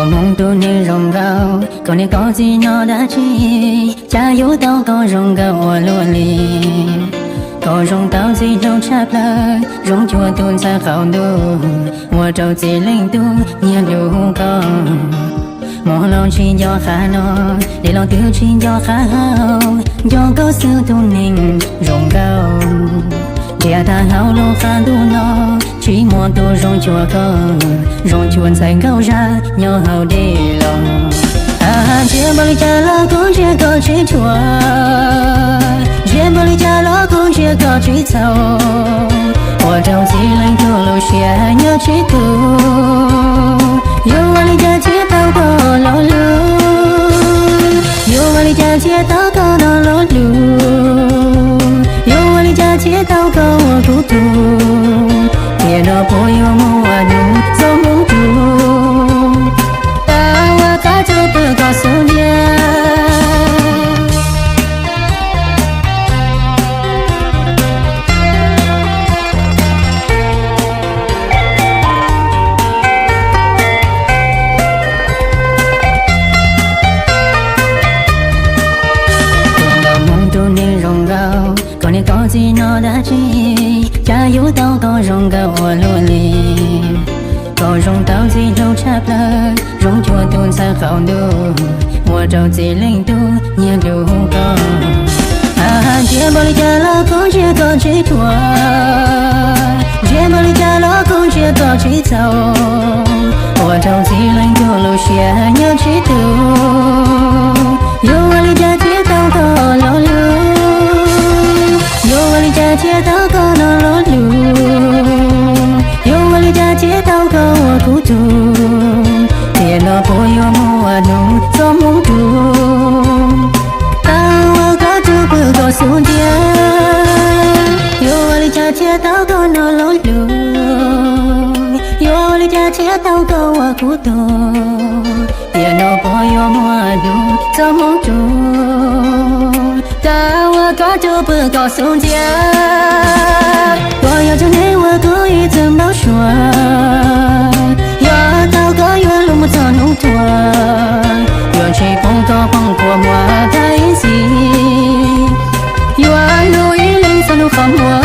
Hmoov tus neeg zoo nkauj, koj niam koj txiv nyob dab tsi, cas yuav tau koj zoo nkauj ua luaj li. Koj zoo tau txij hlub tshaj plaws, zoo cuag tus ntxhais qaum ntuj, ua rau txiv leej tub nyiag hlub koj. Muaj los tsis nco qab no, dej los twb tsis nco qab haus, nco koj xwb tus neeg zoo nkauj. Ntiaj tag hauv lub qab ntuj no, tsis muaj tus zoo cuag koj, zoo cuag ntxhais nkauj zaj nyob hauv dej los. Ntsia npaum li cas los kuv ntsia koj tsis tshua, ntsia npaum li cas los kuv ntsia koj tsis txhaum, ua rau txiv leej tub lub siab nyob tsis tus. Yuav ua li cas thiaj tau koj lo lus, yuav ua li cas thiaj tau koj no lo lus, yuav ua li cas thiaj tau koj ua kuv tug. Tiam no puas yuav muaj hnub txoj hmoov tug, tau ua koj tug pw koj xub ntiag. Tus nraug Hmoob tus neeg zoo nkauj, koj niam koj txiv nyob dab tsi, cas yuav tau koj zoo nkauj ua luaj li. Koj zoo tau txij hlub tshaj plaws, zoo cuag tus ntxhais qaum ntuj, ua rau txiv leej tub nyiag hlub koj. Ntsia npaum li cas los kuv ntsia koj tsis tshua, ntsia npaum li cas los kuv ntsia koj tsis txhaum, ua rau txiv leej tub lub siab nyob tsis tus. Yuav ua li cas thiaj tau koj lo lus, yuav ua li cas thiaj tau koj no lo lus, yuav ua li cas thiaj tau koj ua kuv tug. Tiam no puas yuav muaj hnub txoj hmoov tug, tau ua koj tug pw koj xub ntiag. Yuav ua li cas thiaj tau koj no lo lus, yuav ua li cas thiaj tau koj ua kuv tug. Tiam no puas yuav muaj hnub txoj hmoov tug, tau ua koj tug pw koj xub ntiag. Koj yog tug neeg uas kuv ib txwm npau suav, yog tau koj yuav luag mus txog hnub tuag, yuav tsis poob koj poob kua muag tag ib ntxiv, yuav hlub ib leeg txog hnub qhov muag.